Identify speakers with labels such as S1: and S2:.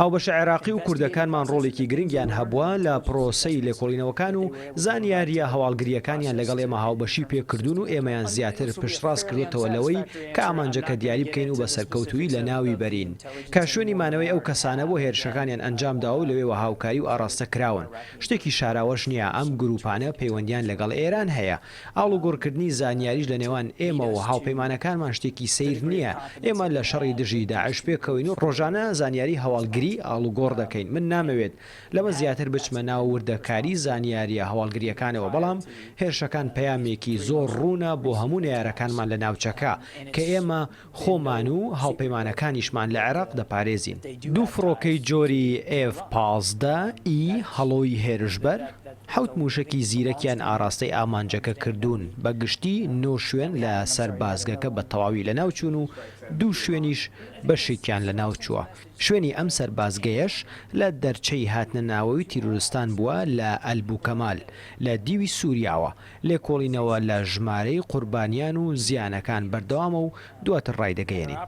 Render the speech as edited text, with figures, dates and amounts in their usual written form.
S1: هاوبەشە عێراقی و کوردەکانمان ڕۆڵێکی گرنگیان هەبووە لە پرۆسەی لێکۆڵینەوەکان و زانیارییە هەواڵگرییەکانیان لەگەڵ ئێمە هاوبەشی پێکردوون و ئێمەیان زیاتر پشتڕاست کردۆتەوە لەوەی کە ئامانجەکە دیاری بکەین و بە سەرکەوتوویی لەناوی بەرین کە شوێنی مانەوەی ئەو کەسانە بۆ هێرشەکانیان ئەنجامداوە و لەوێوە هاوکاری و ئاڕاستە کراون. شتێکی شاراوەش نییە ئەم گرووپانە پەیوەندییان لەگەڵ ئێران هەیە. ئاڵوگۆڕکردنی زانیاریش لە نێوان ئێمە و هاوپەیمانەکانمان شتێکی سەیر نییە، ئێمە لە شەڕی دژی داعش پێکەوەین و ڕۆژانە زانیاری هەواڵگری ئاڵوگۆڕ دەکەین، من نامەوێت لەمە زیاتر بچمە ناو وردەکاری زانیارییە هەواڵگرییەکانەوە، بەڵام هێرشەکان پەیامێکی زۆر ڕوونە بۆ هەموو نەیارەکانمان لە ناوچەکە کە ئێمە خۆمان و هاوپەیمانەکانیشمان لە عێراق دەپارێزین. دوو فڕۆکەی جۆری ئێف 15 ی هەڵۆی هێرشبەر، حەوت مووشەکی زیرەکیان ئاراستەی ئامانجەکە کردوون، بە گشتی نۆ شوێن لە سەربازگەکە بە تەواوی لەناوچوون و دوو شوێنیش بەشێکیان لەناوچووە. شوێنی ئەم سەربازگەیەش لە دەرچەی هاتنە ناوەوی تیرۆرستان بووە لە ئەلبوکەمال لە دیوی سووریاوە. لێکۆڵینەوە لە ژمارەی قوربانیان و زیانەکان بەردەوامە و دواتر ڕایدەگەیەنین.